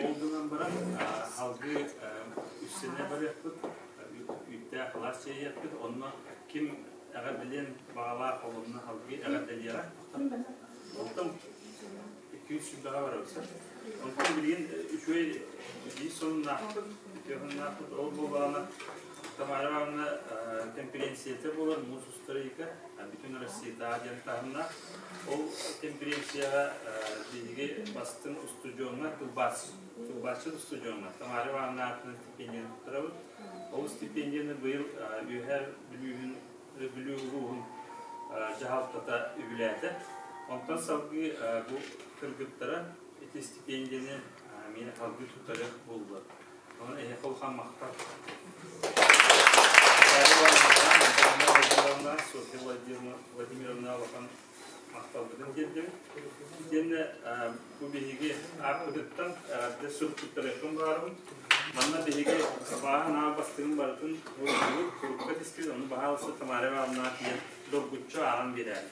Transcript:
Ол гынан баран салгыы үссэнэ барыахпыт, үүттээх алаас чэйиэхпит, онно ким эҕэрдэлиэн баҕалаах ол онно салгыы эҕэрдэлиэҕэ. Онтон күүс сүрдэҕэ барабыт. Онтон билигин үчүгэй биир сонуннаахпыт, үтүө сонуннаахпыт ол буоллаҕына Тамара Ивановна конференцията буолар муус устар ыйга бүтүн Россиятааҕы диэн таһымнаах. Ол конференцияҕа биһиги бастыҥ устудьуоҥҥа тылбаас тылбаасчыт устудьуоҥҥа Тамара Ивановна аатынан стипендияны туттарабыт. Ол стипендияны быйыл Үөһээ Бүлүүһүн Бүлүү улууһун дьаһалтата үбүлээтэ. Онтон салгыы бу кыргыттара ити стипендияны миэнэ салгыы туттарыах буоллулар. Онон эһиэхэ улахан махтал. Софья Владимировна улахан махталбытын тиэрдэбит. Итиэннэ бу биһиги ааппытыттан эҕэрдэ сурук туттарыахпын баҕарабын. Манна биһиги бааһын аан бастыгын барытын уруйдубут, сурукка тиспит, ону баһаалыста Тамара Ивановнаҕа тиийэн доргуччу ааҕан биэрээри.